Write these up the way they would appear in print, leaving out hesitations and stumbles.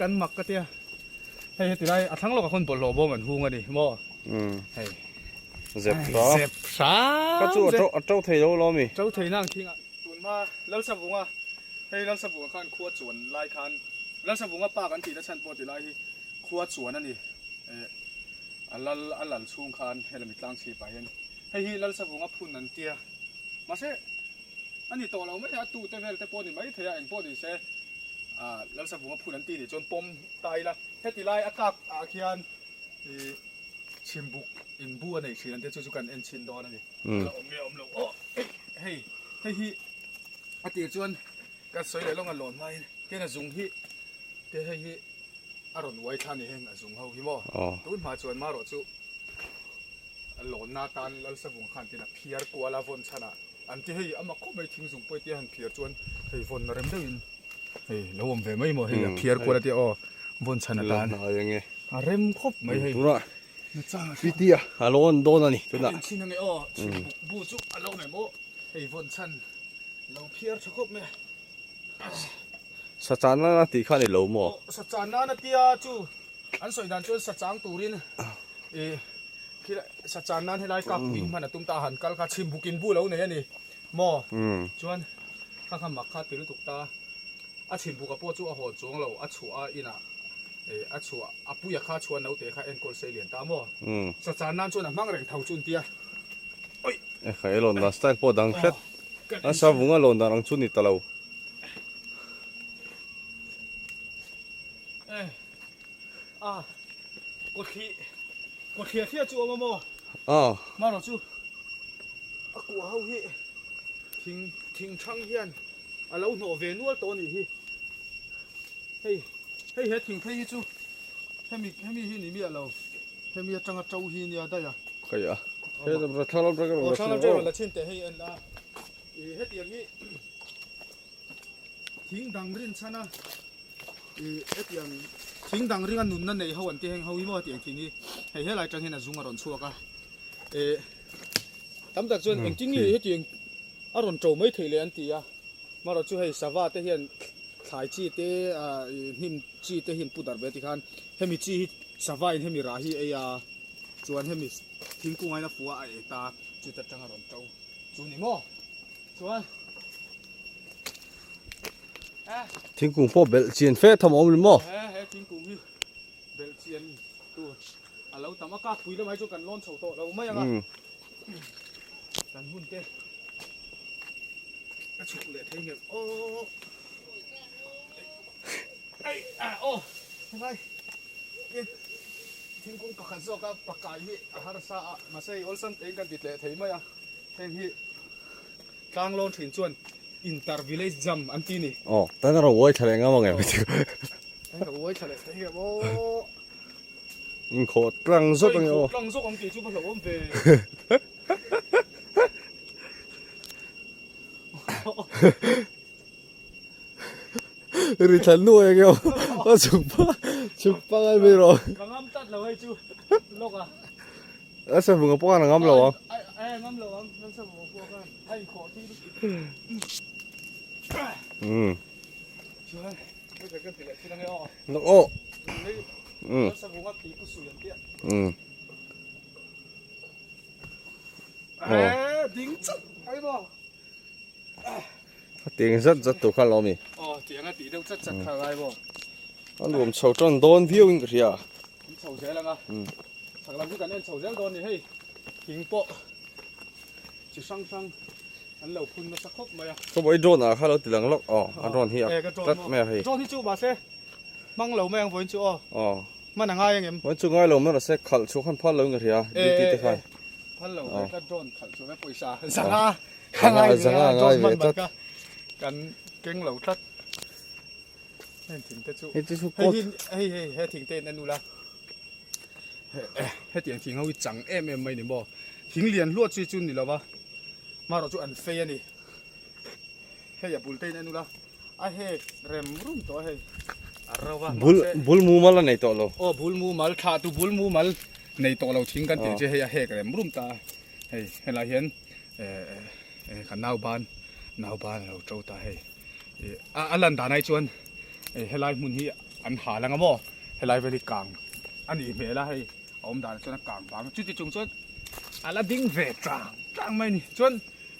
Kan mak ka tia hei heti lai a thlang lawkah khawn bawlhhlawh bawm an hung a ni maw hei zep hram zep hram ka chu a to thei lo lo mi to thei nang thing a tun hma Lalsavunga hei Lalsavunga khan khua chuan lai khan Lalsavunga pa kan tih na chhan pawh ti lai hi khua chuan a ni eh a lal a lal chhung khan helami tlang chhip ah hian hei hi Lalsavunga phun an tia mahse A ni tawh lo mai a, tute vel te pawh ni mai thei a, eng pawh ni se ah Lalsavunga phun an ti nih chuan pawm ta ila, heti lai a kak ah khian ih chhimbuk inbu a nei thin an tia chu chu kan en chhin dawn a ni. A la awm nge awm lo aw hei hei hi a tir chuan ka sawi leh lawng a lawn hmain tian a zung hi te hei hi a rawn uai thla a ni heng a zung ho hi maw tun hma chuan marawh chu a lawnna atan Lalsavunga khan tin a phiar kual a vawn chhan ah. An ti hei ama khawp mai thing zung pawh tia han phiar chuan hei vawn rem deuhin hei lo awm ve mai maw hei a phiar kual a tia aw vawn chhan atan a rem khawp mai hei Pitia a lo an dawn a ni tunah en chhin ange aw chhim buk bu chu a lo awm em aw hei vawn chhan lo phiar tha khawp mai a. Sachan nana tih kha a ni lo maw? Aw sachan nana tia chu an sawi dan chuan sachang turin ih Khi sa chan nan helai kap pui hman a tum ta a han kal kha chhim buk in bu lo nei a ni maw chuan kha kha mak kha ti lutuk ta a chhim buk a pawh chu a hawn chuang lo a chhuah a inah eh a chhuah a puia kha chhuah naute kha enkawl sei lian ta maw sa chan nan chuan a hmang reng tho chu an tia oi E khai lawn dan style pawh dang hret a savung a lawn dan ang chu ni ta lo. E a kawthli kawthliah thliah chu awm a maw? Aw. Hmanraw chu a kuah ho hi thing thing thang hian a lo hnawh ve nual tawh a nih hi. Hei hei he thing phei hi chu hemi hemi hi ni miah lo hemi atanga to hi nia daih a. Khaih a. He thla lam atanga rawn la chin. Aw thla lam atanga rawn la chin teh hei en la. Ih hetiang hi thing dang rinchhan a. Ih hetiang thing dang ringa nunna nei ho an ti heng ho hi maw hetiang thing hi hei helai atang hian a zung a rawn chhuak a eh tam tak chuan engtin nge hetiang a rawn to mai theih leh an ti a marawh chu hei sava te hian thlai chi te ah ih hnim chi te hi an pu darh ve tikhan hemi chi hi sava in hemi rah hi ei a chuan hemi thingkung ah hian a fuh a a ei ta chuta tang a rawn to chu ni maw chuan. Thingkung pawh belh chian fe tham a awm ni maw? He he thingkung hi belh chian tur a lo tam a kak pui lamah hi chuan kan lawn chho tawh lo mai ang a kan hun te a chhuk leh thei ngeuh aw ei a aw helai thingkung pakhat zawk a pakai hi a harsa a mahse hei awlsam tein kan ti tleh thei mai a heng hi Tlang lawn thin chuan inter village jam an ti ni. Aw, tan a rawn uai thla leh ngam ang em? Tan a uai thla leh thei em aw. Inkhawh tlang zawk ang e aw. Inkhawh tlang zawk ang tih chu va hlauhawm ve. Ri thlan nuai ang e aw. A chhuk pa, chhuk pa ngai mai rawh. Ka ngam tlat lo hei chu lawk a. A savunga pawh khan a ngam lo ang. Eh ngam lo ang, kan savunga pawh khan a inkhawh thil. Um. Chuan, hei kan ti leh thil ange aw. Lawk aw. Um. Kan savunga ti pu sui an tia. Um. Eh, ding chat ai maw. A tiang zat zat tur khan lo mi. Aw, tiang a tih deuh chat chat kha ngai maw. A nuam chho tan dawn viau in ka hria. Kan chho zel ang a. Chhak lam chu kan en chho zel dawn ni hei. Thing pawh chi hrang hrang an lo phun nasa khawp mai a. Saw i drone ah kha lo ti lang lawk aw a drone hi a tlat mai a hei. Drone hi chu mahse hmang lo mai ang vawiin chu aw. Aw. Hman a ngai ang em? Vawiin chu ngai lo mai mahse khalh chhuah khan phal lo in ka hria duty te khan. Phal lo ve tlat drone khalh chhuah ve pawisa zanga ka ngai ve a drone hman bat kha kan keng lo tlat. Heng thing te chu hei hei hei hei he thing te in en ula hetiang thing ho hi chang em em mai ni maw thing lian hluat chi chu ni lova marawh chu an fei a ni hei a bul te in en ula a hek rem rum tawh a hei a ro a bul bul mumal a nei tawh lo aw bul mumal thlah tu bul mumal nei tawh lo thing kan tih che hei a hek rem rum ta hei helai hian eh kan nau ban nau ban a lo to ta hei a lan dan ai chuan helai hmun hi. an hal anga maw helai vel hi kang a nih hmel a hei a awm danah chuan a kang vang a chuti chung chuan a la ding ve tang tang mai a ni chuan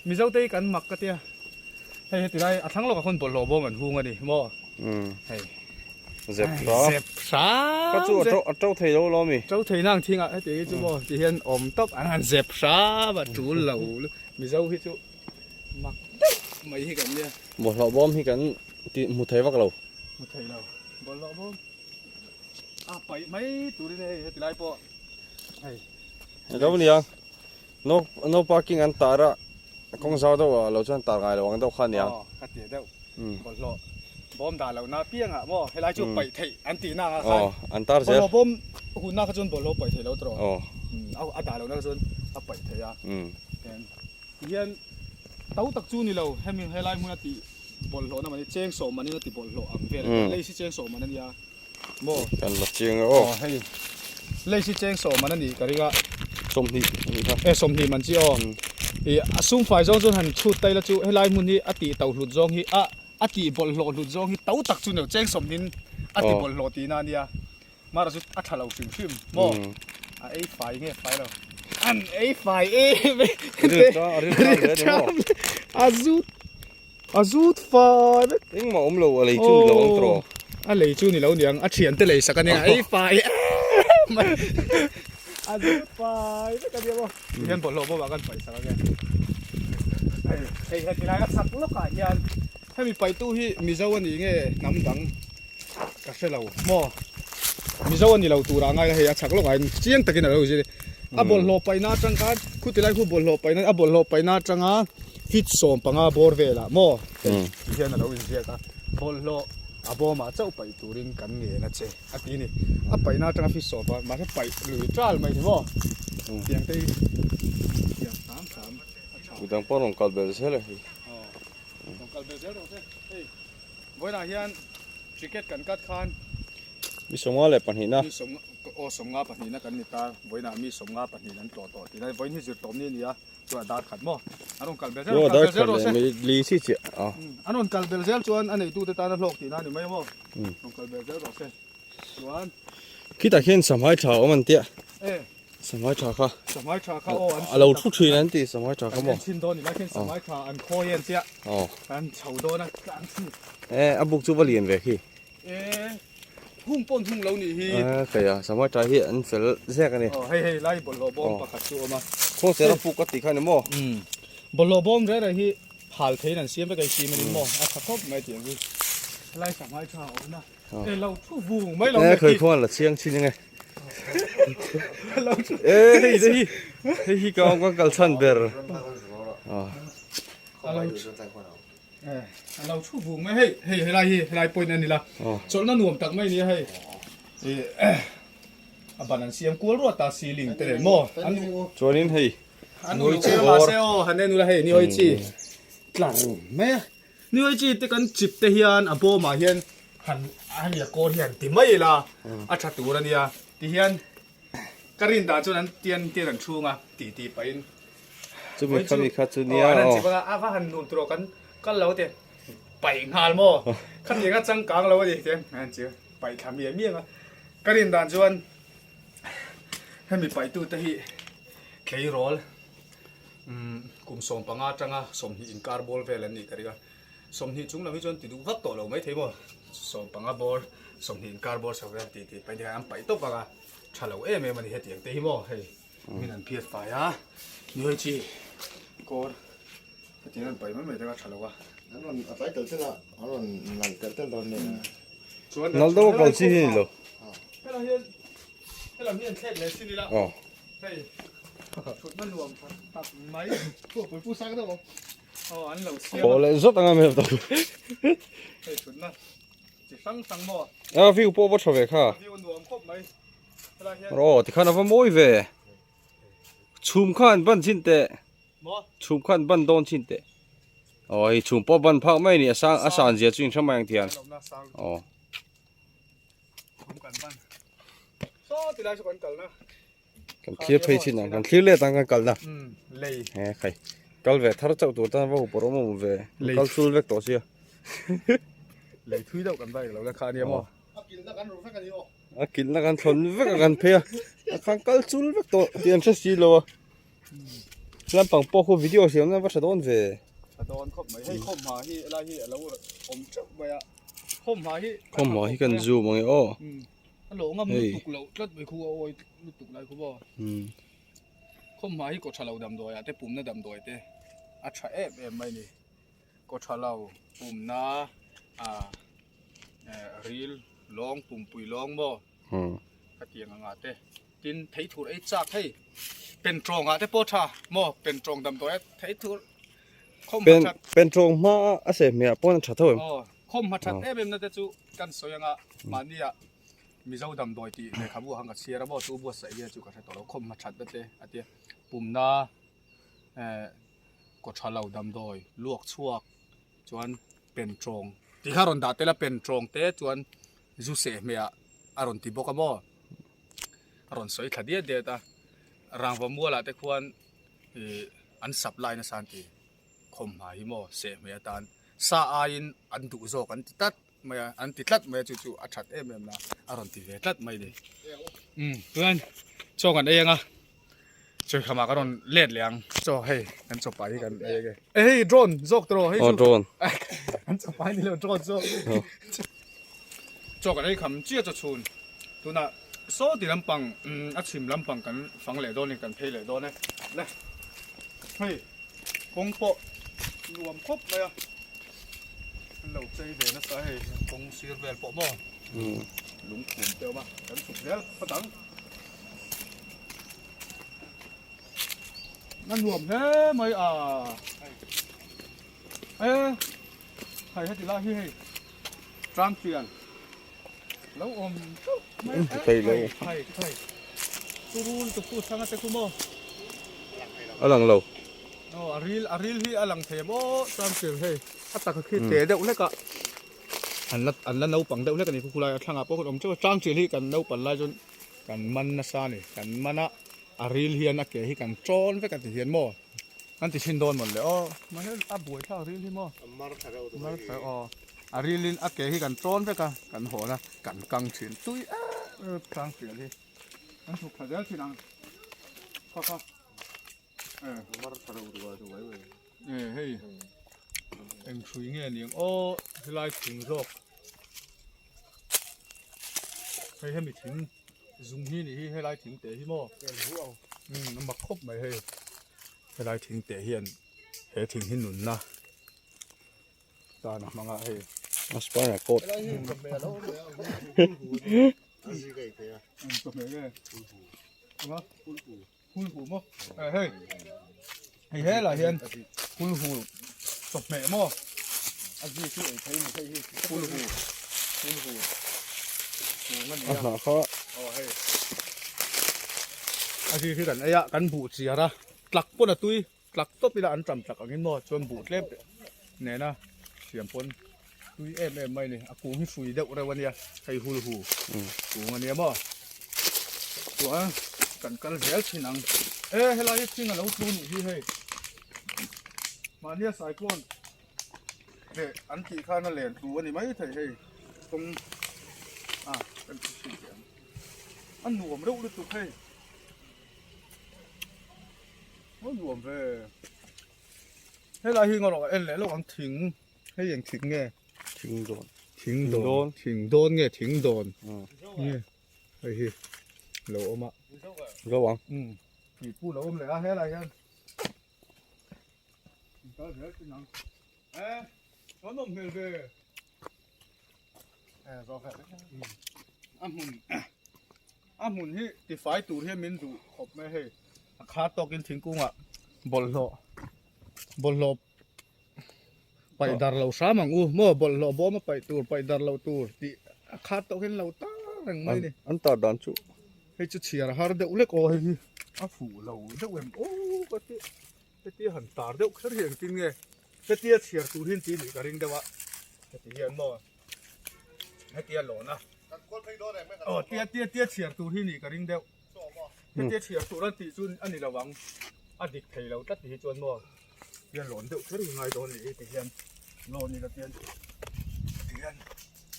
Mizo te hi kan mak ka tia hei heti lai a thlang lawkah khawn bawlhhlawh bawm an hung a ni maw hei zep hra zep hra ka chu a to a to thei lo lo mi to thei nang thingah heti hi chu maw ti hian awm tawp an han zep hra va tul lo Mizo hi chu mak deuh mai hi kan nia bawlhhlawh bawm hi kan ti hmu thei vak lo hmu thei lo bawlhhlawh bawm a paih mai turin hei heti lai pawh hei lo nia No no parking an tar a kawng zau deuh ah lo chuan tar ngai lo ang deuh kha ania. Aw ka ti deuh bawlhhlawh bawm dah loh na piang ah maw helai chu paih theih an tih na ang ah khan aw an tar zel bawlhhlawh bawm hun na kha chuan bawlhhlawh paih theih lo tawh aw a dah loh na kha chuan a paih theih a tihian to tak chu ni lo hemi helai hmun a tih bawlhhlawh na mahni cheng sawm manin a ti bawlhhlawh ang vel lei si cheng sawm man ania. Maw? Kan la chiang e aw. Aw hei lei si cheng sawm man a nih ka ring a. 20 a nih kha. E 20 man chi aw. I a sum fai zawng chuan han chhut ta ila chu helai hmun hi a tih to hlut zawng hi a a tih bawlhhlawh hlut zawng hi to tak chu ni lo cheng sawmhnin a ti bawlhhlawh tihna a nia. Mara chu a tha lo hrim hrim maw? A ei fai nge fai lo? An ei fai em e. Ril ta a ril ta hle a ni maw? A zut A zut fai vek. Engmah awm lo a lei chu ni lo ang tawh. A lei chu ni lo niang a thian te lei sak a nia ei fai em mai. A zut fai vek a nia maw. Tihian bawlhhlawh bawmah kan paih sak a nia. Hei hei heti lai ka chak lawkah hian hemi paihtu hi Mizo a ni nge hnam dang ka hre lo maw. Mizo a ni lo turah a ngai a hei a chak lawkah hian chiang takin a lo zir. A bawlhhlawh paihna atang khan khuti lai khu bawlhhlawh paihna a bawlhhlawh paihna atanga Feet 15 bawr velah maw hei ti hian a lo inziak a, bawlhhlawh a bawmah chauh paih turin kan ngen a che a ti a ni. A paihna atanga feet 15 mahse paih lui tal mai ni maw tiang te hi tiang hram hram a tha. Midang pawh rawn kal belh zel e hei. Aw rawn kal belh zel rawh se hei vawiinah hian ticket kan cut khan. Mi 52na. Mi sawm aw 52na kan ni ta vawiinah mi 52 an tlawh tawh tih lai vawiin hi zirtawm ni a ni a. Chu a dar khat maw? An rawn kal bel zel, rawn kal bel zel rawh se. Li si chiah. An rawn kal bel zel chuan a neitute tana hlawk tihna a ni mai maw? Rawn kal bel zel rawh se. Chuan. Khitah khian samhai tha awm an tia. E. Samhai tha kha. Samhai tha kha aw an. A lo thu thin an ti samhai tha kha maw? Kan chhin dawn ni lai khian samhai tha an khawi an tia. Aw. Kan chho dawn a tlang chi. E a buk chu va lian ve khi. E hung pawn hung lo nih hi. E kei a samhai tha hi an fel zek a ni. Aw hei hei lai bawlhhlawh bawm pakhat chu a awm a. Khaw sera puk a tih kha ni maw? Umm bawlhhlawh bawm reng reng hi hal theiin an siam vek a i sim a ni maw? A tha khawp mai tiang hi. Helai samhai tha a awm a. E lo thu vung mai lo E khawi khuan la chiang chin ange. Lo thu. E hei te hi hei hi ka awm ka kal chhan ber. A lo thu. A lo thu vung mai hei hei helai hi helai point a ni la chawlhna nuam tak mai nia hei a ban an siam kual ruat ta ceiling te nen maw an chuanin hei an ui che mahse aw han en ula hei ni oi chi tlar mai a ni oi chi te kan chip te hian a bawmah hian han hemi a kawl hian ti mai ila a tha tur a nia ti hian Ka rin dan chuan an tian tian an chhung a tih tih pahin Chumi khami kha chu nia aw. An chip anga a va han nuam tur aw kan kal lo te paih nghal maw khatiang a changkang lo a ni tiang an chip paih thla miah miah anga ka rin dan chuan hemi paihtu te hi tleirawl kum 15 atanga 20 inkar ball vel an nih ka ring a. 20 chung lam hi chuan ti duh vak tawh lo mai thei maw 15 bawr 20 inkar bawr chho vel tih tih paih te khan an paih tawp ang a tha lo em em a ni hetiang te hi maw hei min an phiat fai a ni chi kawr hetiang an paih mai mai te kha tha lo a an rawn a tlai tel tel a an rawn nal tel tel dawn nia chuan nal deuh a kal chi hi ni lo helam hian helam hian thlek leh sin ila aw hei thutna nuam tak mai pui pu sang deuh aw an lo siam khaw leh zawt anga mel tawh hei thutna chi hrang hrang maw a view pawh va tha ve kha view nuam khawp mai helai hian aw tikhan a va mawi ve chhum khan ban chin teh maw chhum khan ban dawn chin teh aw hei chhum pawh ban phak mai a ni a sang a san zia chu in hre mai ang thian aw chhum kan ban saw tilai saw kan kalna Kan thlir phei chin ang, kan thlir let ang kan kalna. Lei. He khai. Kal ve thar chauh tur tan va upawr awm awm ve. Kal sul vek tawh sia. Lei thui deuh kan bike lo la kha ania maw. kilhna kan ru vek a ni aw. A kilhna kan thlawn vek a kan phei a, a khan kal chul vek tawh tih an hre si lo a. Lampang pawh khu video siam nan va tha dawn ve. Tha dawn khawp mai, hei khawmhma hi helai hi a lo awm teuh mai a, khawmhma hi Khawmhma hi kan zoom ang e aw. A lo ngam lutuk loh tlat mai khu a awi lutuk lai khu maw. Khawmhma hi kawtha lo damdawi ah te pumna damdawi te a tha em em mai ni. Kawtha lo pumna ah ril lawng pumpui lawng maw khatiang ang ah te tin thei thur ei chak hei pentrawng ah te pawh tha maw pentrawng damdawi a thei thur khawmhma that Pentrawng hma a seh hmeh ah pawn a tha tho em? Aw khawmhma that em em na te chu kan sawi anga mahni ah Mizo damdawi tih lehkhabu ah khan ka chhiar a maw chu buatsaih hian chu ka hre tawh lo khawmhma that na te a tia pumna eh kaw tha lo damdawi luak chhuak chuan pentrawng tih kha a rawn dah tel a pentrawng te chuan zu seh hmeh ah a rawn ti bawk a maw a rawn sawi thla diat diat a rangva mual ah te khuan ih an supply nasa an ti khawmhma hi maw seh hmeh atan sa aiin an duh zawk an ti tlat mai a an ti tlat mai a chu chu a that em em na a rawn ti ve tlat mai ni umm chuan chaw kan ei anga chawikham ah ka rawn let leh ang chaw hei kan chaw pai hi kan ei ange e hei drone zawk tawh hei chu drone kan chaw pai ni lo drone zawk chaw kan ei kham chiah chaw chhun tunah saw ti lampang umm a chhim lampang kan fang leh dawn a ni kan phei leh dawn e le hei. Kawng pawh nuam khawp mai a, an lo chei ve nasa hei kawng sir vel pawh maw lungphum te awm a, kan chhuk zel phawt ang. A nuam hle mai a, e hei heti lai hi hei tlang pian lo awm theuh mai a, hei hei hei turul tupu thanga te khu maw. A lang lo. Aw a ril a ril hi a lang thei maw chuan thil hei a taka khi te deuh hlek a an la an la naupang deuh hlek a ni khu khulai a thlangah pawh khawn awm teuh a tlang thil hi kan naupan lai chuan kan man nasa a ni kan man a a ril hian a ke hi kan tawn vek a ti hian maw kan ti thin dawn mawlh le aw mahse a buai thlak ril hi maw mar tha reuh mar tha aw a ril in a ke hi kan tawn vek a kan hawn a kan kang thin tui em tlang thil hi. An thuk thla zel thin ang kha kha e mar tha reuh ruai ruai mai e hei eng hrui nge ni ang aw helai thing zawk hei hemi thing zung hi nih hi helai thing te hi maw um a mak khawp mai hei helai thing te hian he thing hi nunna tan a hmang a hei a spinal cord hei hei helai hian hulhu chawhmeh maw a zi chu ei thei ni hei hi hulhu hulhu kung a ni a hnah kha aw hei a zi hi kan ei a kan buh chiar a tlak pawn a tui Tlak tawp ila an ṭam tlak angin maw chuan buh tlem nena siam pawn tui em em mai a ni. A kung hi hrui deuh reuh a nia, hei hul hu kung a nia maw. Chuan kan kal zel thin ang. E helai hi thing a lo tlu nih hi hei. Mahnia cyclone leh an tih khan a len tlu a ni mai thei hei kawng a kan ti thin teh ang. A nuam reuh lutuk hei. A nuam ve. Helai hi ngarawh en leh lawk ang thing hei eng thing nge? Thing dawn. Thing dawn. Thing dawn nge thing dawn? Nge hei hi lo awm a. Zo ang. Um tui pu lo awm leh a helai hian. Kal zel thin ang. E a nawm hmel ve. A hmun a hmun hi tifai tur hian min duh khawp mai hei a kha tawkin thingkungah bawlhhlawh bawlhhlawh paih dar lo hram ang u maw bawlhhlawh bawm a paih tur paih dar lo tur tih a kha tawkin lo tar reng mai a ni an tar dan chu hei chu chhiar a har deuh lek aw hei hi a fuh lo deuh em aw ka ti Hetia han tar deuh kher hi engtin nge hetia chhiar tur hi an ti nih ka ring deuh a heti hian maw hetia lawn a aw tia tia tia chhiar tur hi nih ka ring deuh hetia chhiar tur an tih chu a ni lo ang a dik thei lo tlat ti hi chuan maw hian lawn deuh kher hi ngai dawn nih hi ti hian lawn ila tian ti hian.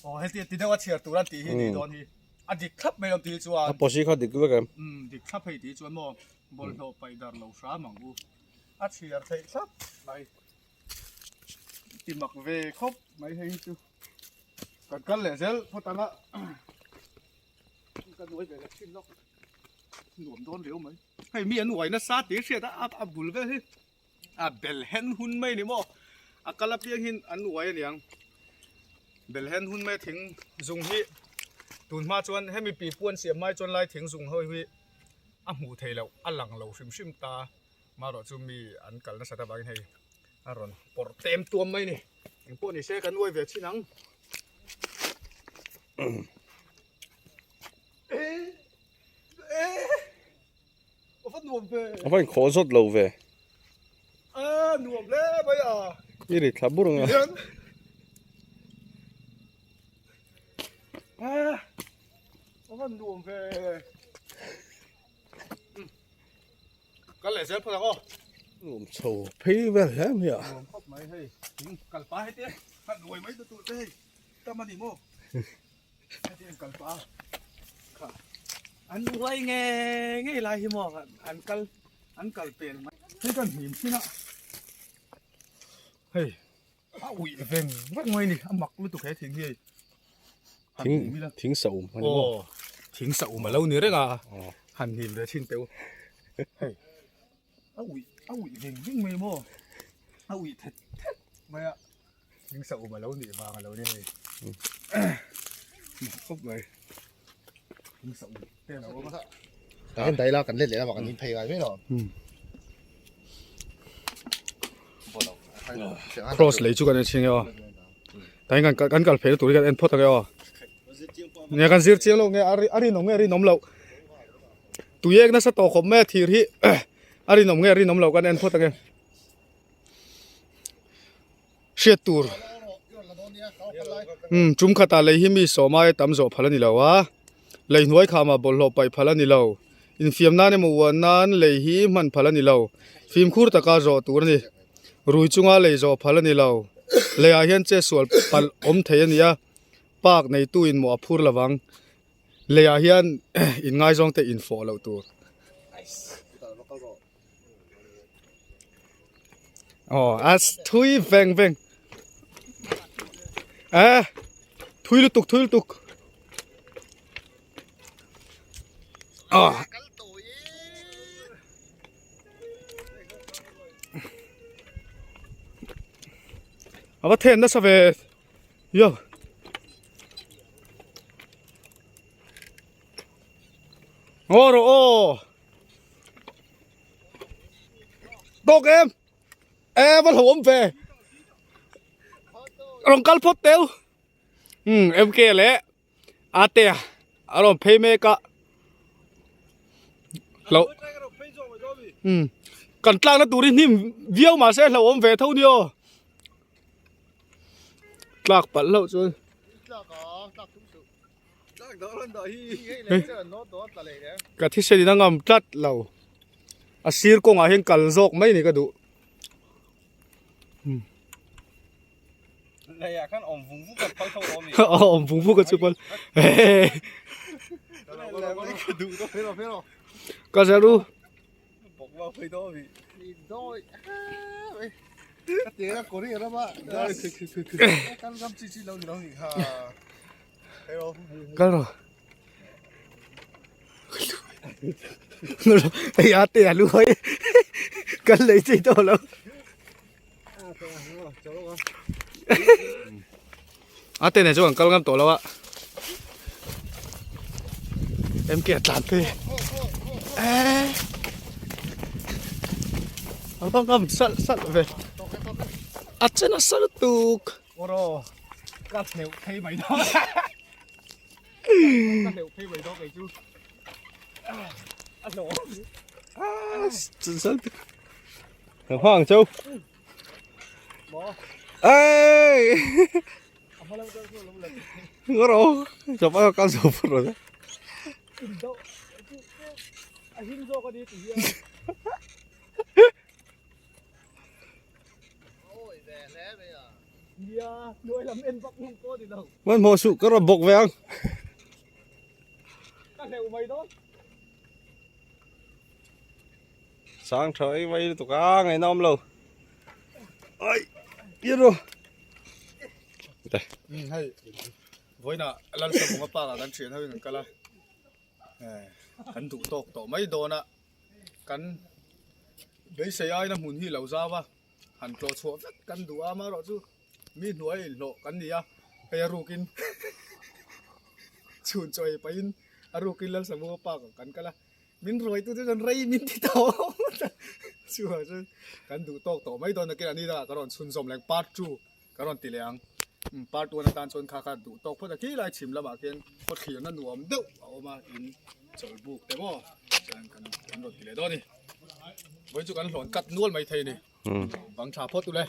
Aw heti ti deuh a chhiar tur an tih hi nih dawn hi. A dik thlap mai lo tih hi chuan. A pawsi kha dik vek em? Umm dik thlap hei tih hi chuan maw bawlhhlawh paih dar lo hram ang u. A chhiar theih thlap mai. Ti mak ve khawp mai hei hi chu. Kan kal leh zel phawt ang a. Ka nuai ve leh thin lawk. Nuam dawn riau mai. Hei mi an uai nasa tih hriat a a bul vel hi. A bel hen hun mai ni maw a kal apiang hian an uai aniang bel hen hun mai thing zung hi tun hma chuan hemi pi puan siam mai chuan lai thing zung ho hi a hmuh theih loh a lang lo hrim hrim ta marawh chu mi an kal nasat avangin hei a rawn pawrh tlem tuam mai ni engpawh ni se kan uai ve chin ang. A va inkhawh zawt lo ve. A nuam hle mai a. I ri thla bur ang a. A a va nuam ve. Kal leh zel phawt ang aw. Nuam chho phei vel hle mai a. Nuam khawp mai hei. Thing kal pa heti a. Khat nuai mai tur te hei. Tam a ni maw. An uai nge ngei lai hi maw an kal an kal pel mai hei kan hnim thin a hei a uih veng vek mai ni a mak lutuk he thing hi hei thing thing sa um ani maw thing sa um alo ni reng a han hnim ve thin teu hei a uih a uih veng veng mai maw a uih thet thet mai a. Thing sa um alo nih vang alo ni hei. Khawp mai. Thing sa um te alo awm a. Kan en daih la kan let leh lamah kan in phei ngai mai lo. Cross lei chu kan en chhin e aw. Tain kan kan kal phei na tur hi kan en phawt ang e aw. Nge kan zir chiang lo nge a rinawm nge a rinawm loh. Tui ek nasa tawh khawp mai a thir hi a rinawm nge a rinawm loh kan en phawt ang e. Hriat tur umm tum khatah lei hi mi sawm aia tam zawh phal a ni lo a, lei hnuai khamah bawlhhlawh paih phal a ni lo, infiam nan emaw uan nan lei hi hman phal a ni lo, fimkhur taka zawh tur a ni, rui chunga lei zawh phal a ni lo, leiah hian che sual palh awm thei a ni a, park neitu in mawh a phur lovang, leiah hian inngaizawng te infawh loh tur. Aw a thui veng veng e thui lutuk thui lutuk aw a va then nasa ve yo ngaw rawh aw. Tawk em? E va hlauhawm ve. Rawn kal phawt teu. Um MK leh Atea a rawn phei mek a. Hlo. Um kan tlakna tur hi hnim viau mahse hlauhawm ve tho ni aw. Tlak palh hlauh chuan. Ka thisen in a ngam tlat lo a sir kawngah hian kal zawk mai ni ka duh awm vung vung a chu pal ka zaru Kal rawh Hei a te a lu hoi kal lei chi tawh lo A te nen chuan kan kal ngam tawh lo a MK a tlan phei eh a va ngam salh salh ve a chen a sa lutuk ka hleuh phei mai dawn ka hleuh phei mai dawn kei chu a hlawh Thằng Hoàng Châu. Ê! Ngó rồi, chụp bao con chụp rồi. Nia, hnuai lam en vak ngam pawh a ni lo. Hmanhmawh suh ka rawn bawk ve ang. Ka hleuh mai dawn. Sang tha ei mai lutuk a ngaihna awm lo. Ai, pian rawh. Hei, vawiinah Lalsavunga park ah kan thian ho in kan kal a. Kan duh tawk tawh mai dawn a. Kan beisei aina hmun hi lo zau a. Han tlawh chhuah vek kan duh a amaherawhchu mi hnuai inhlawh kan ni a hei a rukin chhun chaw ei pahin a rukin Lalsavunga park ah kan kal a min ruaitu te chuan rei min ti tawh chuvang chuan kan duh tawk tawh mai dawn nakin a ni dangah ka rawn chhunzawm leh ang part 2 ka rawn ti leh ang part 1 atan chuan kha kha duh tawk phawt a khilai chhim lamah khian khawthlirna nuam deuh a awm a in chawlhbuk te maw chuan kan rawn ti leh dawn a ni. Vawiin chu kan hlawn cut nual mai thei a ni. Bang tha phawt ule.